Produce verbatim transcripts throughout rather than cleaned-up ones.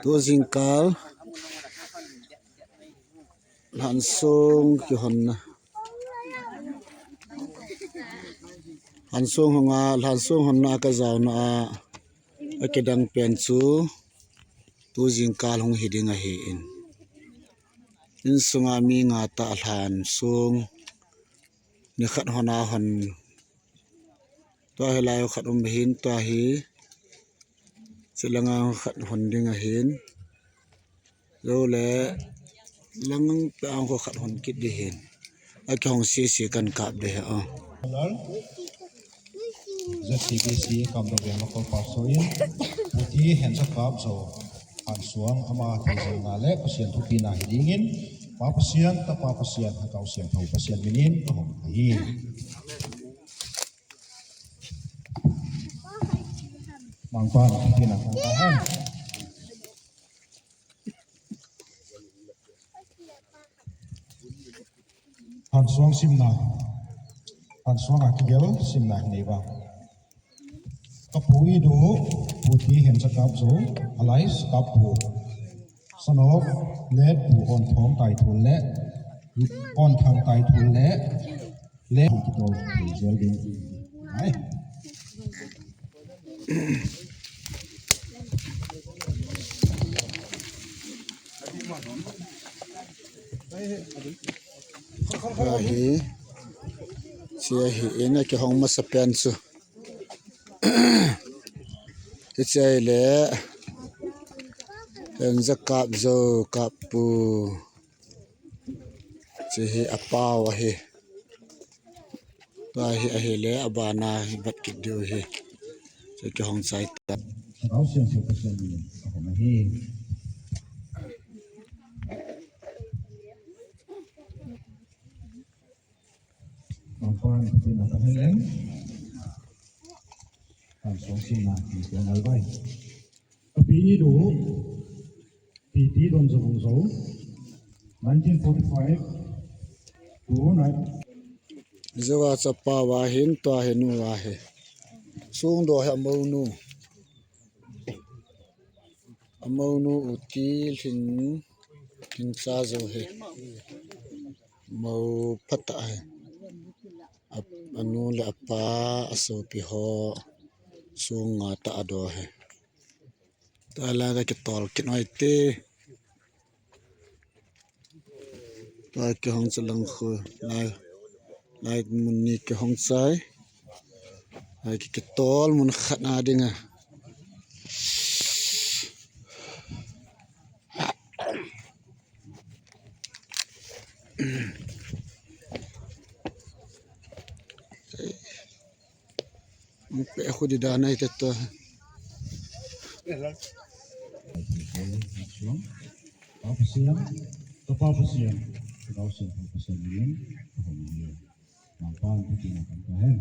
Tu jingkah lhansong kihonna, lhansong honna, lhansong honna kajaona a, akidang pen chu tu jingkah hung hi ding ahin. Insunga mi nga tah lhansong ni khat honna hon. Tua hi lai khat um hin, tua hi chilanga khat hon ding ahin. Jou le lang pe ang kho khat hon kit ding hin. Akihong sisi kan kap ding hi a. Z C B C Kamdong Veng Local Pastor in Pu T. Henjakap Zou, Hansuang ama thei jeng na le Pasian thupina hi dingin, Pa Pasian, Tapa Pasian, Lhagao Siangthou Pasian minin kahong ahi. Mangpan, thupina kahong ahi. Hansuang simna. Hansuang a kigel simna nei ba. Kapu i du, Pu T. Henjakap Zou, alias Kapu. Son of late Pu Onthong Taithul le, Onthang Taithul le, le kitol thei jel ding. Ai. Ahi, sia hi in akihong masa pen chu. Hiche hi le, Henjakap Zou Kapu. Hiche hi apau ahi. Tua hi ahile abana hi bat kit diu ahi. Hiche kihong chai ta. Lhagao Siangthou Pasian minin kahong ahi. Mangpan thupina kahong ahi. Hansuang simna ni kihong ahi. Kapi i du, Pi T. Donzavong Zou, nineteen forty-five to nine. Zou a chapa va hin, tua hi nu ahi. Sung do hi amonu. Amonu u ti lhin, lhin cha Zou hi. Mou phat ahi. A, anu le apa, asopi ho. Sung nga ta ado hi. Tua la ka kitol kit noi te. Tua kihong chu lang khu. Lai, lai mun ni kihong chai. Lai ki, kitol mun khat na ding a. Pe khu di da nai te to. Pa Pasian, Tapa Pasian, Lhagao Siangthou Pasian minin kahong ahi. Mangpan thupina kahong ahi.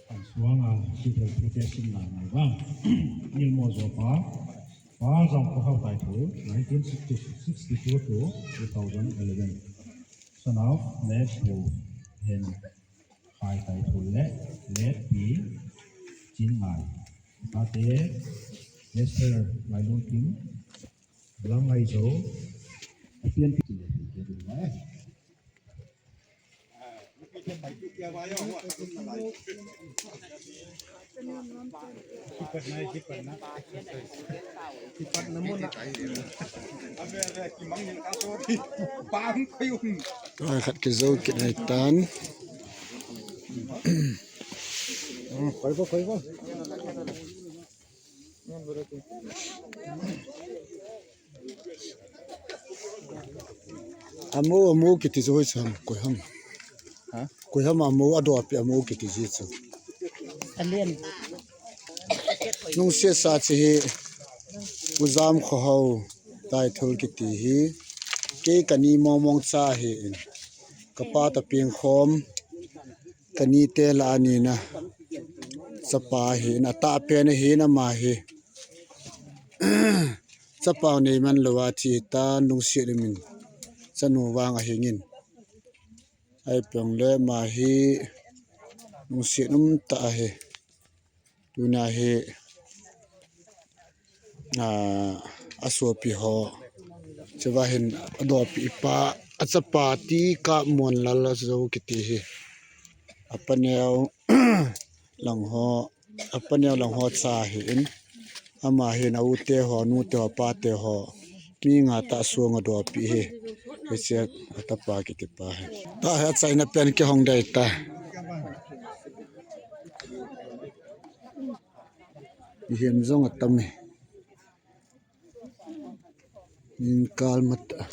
Hansuang a kithei thute simna ngai vang. Nilmo Zou pa, Pa Jamkhohao Taithul, nineteen sixty, sixty-two to two thousand eleven. Son of late Pu Henkhai Taithul le late Pi Chinngai. Tate Esther Lailungkim, Lamngai Zou, Apian Pi. Tua khat kijou kit nai tan. Amo, amo kiti chu hoi chu ham, koi ham. Ha? Koi ham amo, ado api amo kiti ji chu. Alen. Nungsiat sa chi hi, U Jamkhohao Taithul kiti hi, kei kani mong mong cha hi in. Kapa ta ping khom, kani te la ani na. Chapa hi in, ata pen hi in ama hi. Chapa nei man lou a thi ta nungsiat in min. chanu vang ahingin. Ahipong le ama hi lungset um tah ahi. Tuna hi, ah, asopi ho, chua hin adopi pa, achapa T. Kapmuanlal Ajo kiti hi, apaneo lang ho, apaneo lang ho cha ahin. Ama hin a u te ho, nu te ho, pa te ho, mi nga tah song adopi hi. Hiche atapa kiti pa hi. Tua hi achaina pen kihong dei ta. Mihem jong atam e. Jingkah matah.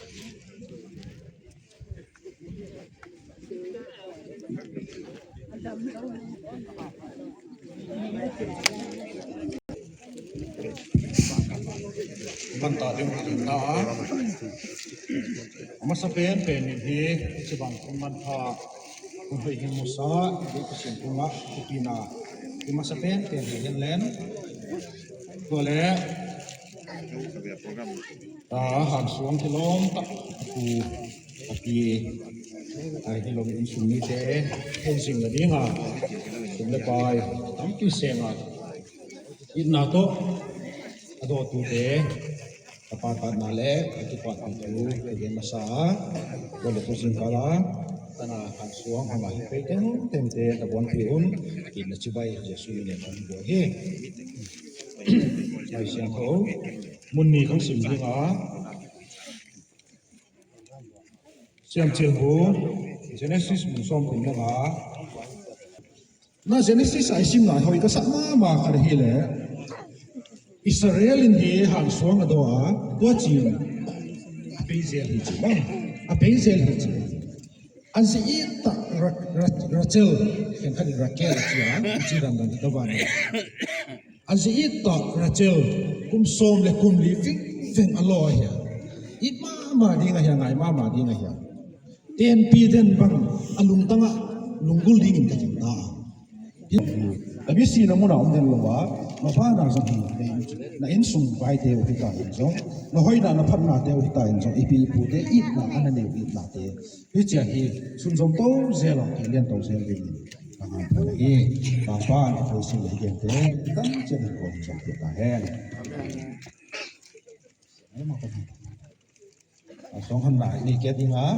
Ban ta ding, ban ta. Amasa pen pen in hi, hiche bang kong man pha, kong hoi hin musa, ding ka sin kong a, kong pina. Amasa pen pen hi hin len. Tua le, ta, Hansuang kilom tah, apu, api, a, hilom insung mite, hei jing na dinga, sum le pai, tampi senga, itna toh, adoh tute, kapa tatna le, akipa tu tu, kage masa, tua le tu jingkah a, tana Hansuang, ama hi pei tem tem te, tabon pi un, itna chibai, Jesu min in kan bol hi. Laisiangthou, mun ni kang sim dinga. Siam chil bu, Genesis mun som kum langa. Na Genesis a isim na hoi kasa mama khat hile. Israel in hi Hansuang adoh a, tua chun. Apei jel hi chu bang. Apei jel hi chu. Ajeh ita Ra-, Ra-, Rachel, khenkhat in Rakel atia, achi dan dan hi kavan. Ajeh ita Rachel, kum som le kum li ving ving alo ahia. It mama ding ahia, ngai mama ding ahia. Tenpi den bang, alungtang a, lunggul dingin kajing ta. Abisi na muna um den lou a, mabana jong hi, na in, na insung vai teu hita in jong, na hoina na phatna teu hita in jong, ipi ipu te, itna, ana neu itna te. Hiche hi, sun jong to jel a, kilian to jel ding. Ka ngai pha hi, ka pa ni ko sin le gen te, tam chen ko jong te ta hen. Ai ma ka. Asong han na ni ke ding a.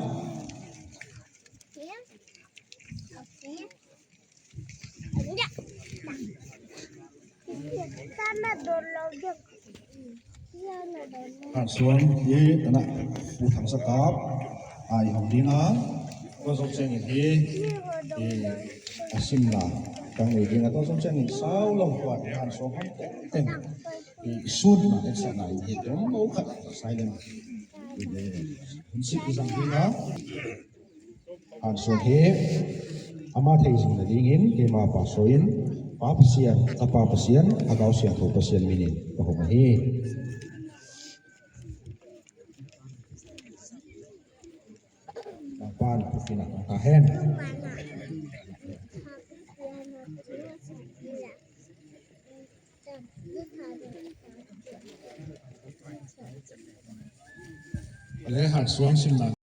Hansuang hi tana Pu Thangsakap a ihong ding a, tua jong cheng in hi, i, asimna kang nei ding a, tua jong cheng in sao lam tua Hansuang hon teng teng i, isunna, insatna in hi tua mo khat silent. I, i, hun sih i jang ding a. Hansuang hi, ama thei jing na dingin, keima pa soin, Pa Pasian, Tapa Pasian, Lhagao Siangthou Pasian minin, ka hung ahi. Pan, pina, ka hen. Ale, Hansuang simna.